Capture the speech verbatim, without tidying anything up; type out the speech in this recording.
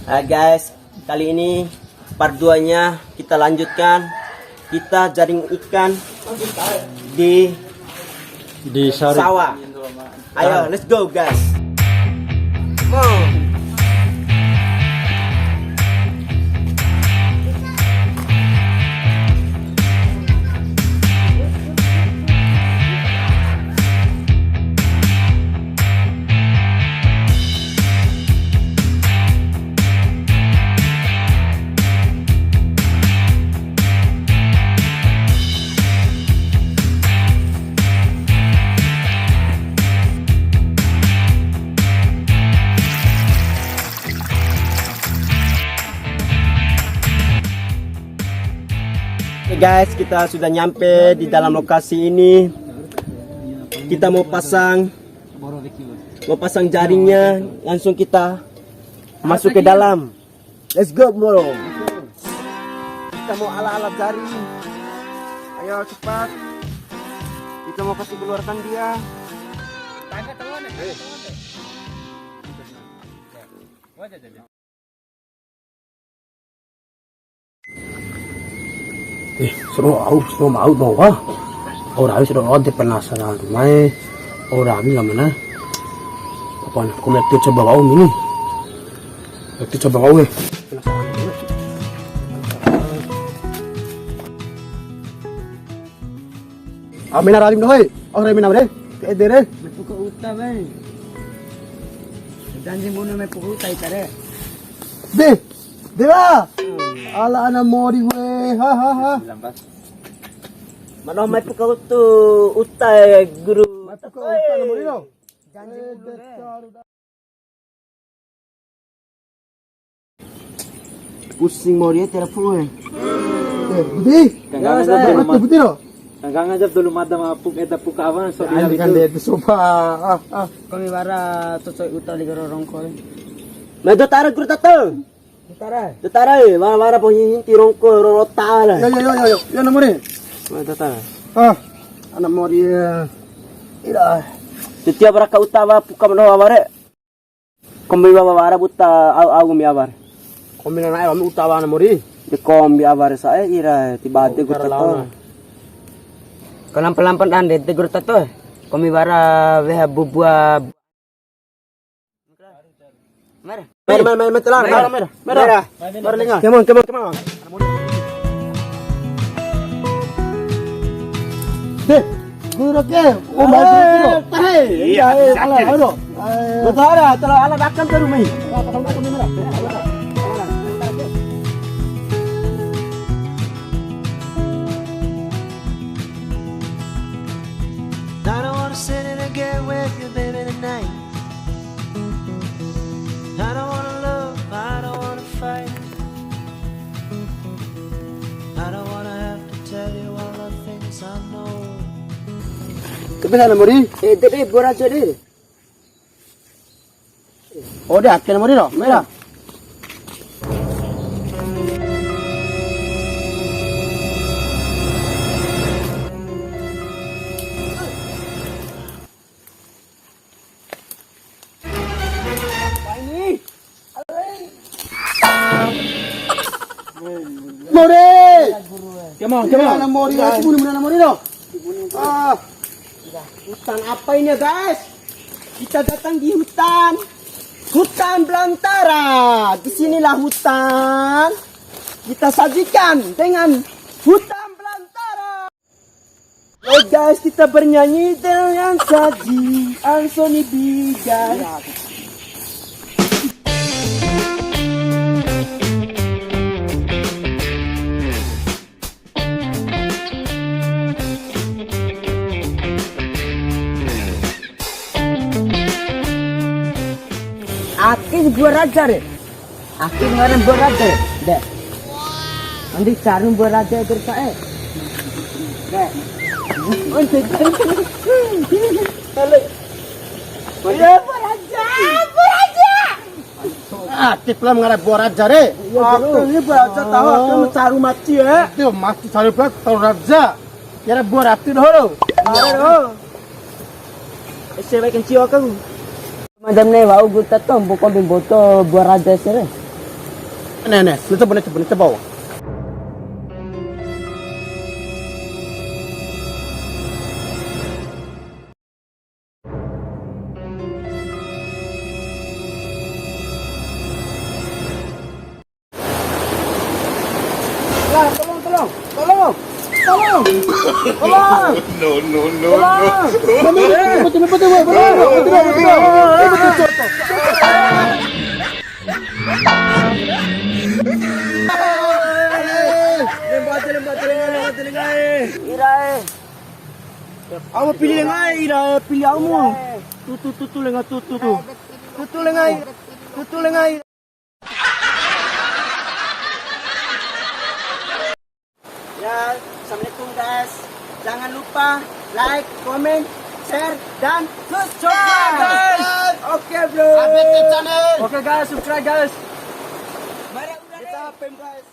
Hai guys, kali ini part dua-nya kita lanjutkan. Kita jaring ikan di Di sari. Sawah. Ayo, let's go guys. Go. Oke guys, kita sudah nyampe di dalam lokasi ini. Kita mau pasang, mau pasang jaringnya, langsung kita masuk ke dalam. Let's go, bro. Kita mau ala-ala jaring. Ayo cepat. Kita mau kasih keluarkan dia. Eh, seru au, seru mau bawa. Au rawi seru au, de penasaran mai. Au rawi nggak mana? Apa nak? Aku mau coba bau ini. Aku coba bau, eh. Penasaran. Amena ralim dohoi. Oh, re mena re. Ke ede re. Mai puka uta, bai. Janji munu mai puka uta ita re. Be, dewa. Ala ana mori we. Ha, ha, ha. Mano mai puka utu uta, eh, guru. Mai puka uta ana mori lo. Janji munu re. Pusing mori e, tera pu e. Eh, Budi. Kanganga jap dolu mada. Budi ro. Kanganga jap dolu mada ma puk eda puka awan so. Ani kan de itu soba. Ah, ah. Komi wara cocok uta li goro rongko. Ma do tara guru tato. Utara. Do tara e, wara wara po hinti rongko roro tara. Yo, yo, yo, yo, yo. Yo nomor e. Ma do tara. Ah, ana mori e. Ira. Tetiap raka uta wa puka mano aware. Kombi wawa wara uta au, au mi awar. Kombi na na'e wami uta awa na mori. De kombi awar sa'e ira ti bade guru tato. Kalampa-lampa dan de guru tato. Kombi wara weha bubua. Mer. Mer, mer, mer, mer, telar, mer, mer, mer. Mer. Mer, linga. Come on, come on, come on. Deh, guru ke, oh, mai guru. Tahe. Iya, iya, ala, aduh. Betul, ala, ala dakan terus, mai. I don't wanna sit in a gay with you, baby, tonight. I don't wanna love, I don't wanna fight. I don't wanna have to tell you all the things I know. Tapi sana mori, eh, tapi buat aja deh. Oh, dia akhir mori lo, mera. Mori! Come on, come on. Mori, mori, mori, mori, mori, mori. Ah. Hutan apa ini, guys? Kita datang di hutan. Hutan belantara. Di sinilah hutan. Kita sajikan dengan hutan belantara. Oke guys, kita bernyanyi dengan saji Anthony B, guys. Ake si bua raja re. Ake ngaran bua raja re. Deh. Andi caru bua raja terus kae. Deh. Andi caru. Halo. Iya, bua raja, bua raja. Ah, tip lam ngara bua raja re. Aku ini bua raja tahu, aku mencaru mati ya. Itu mati caru bua, tahu raja. Kira bua ratu doho lo. Ayo. Ese baik kencio aku. Madam ne wa'u guru tato, buka bimboto bua raja sere. Nè, nè, nè, coba, nè, coba, nè, coba. Lah, tolong, tolong, tolong, tolong, tolong. No, no, no, no. Tolong. Betul, betul, betul, betul, betul, betul, betul. Lembo ade, lembo ade, lembo ade, lembo ade. Irae. Au pili lenga e, Irae, pili au mu. Tu, tu, tu, tu, lenga, tu, tu, tu. Tu, tu, lenga e. Tu, tu, lenga e. Ya, assalamualaikum guys. Jangan lupa like, comment, share, dan subscribe, guys. Oke, bro. Update channel. Oke, guys, subscribe, guys. Kita P M, guys.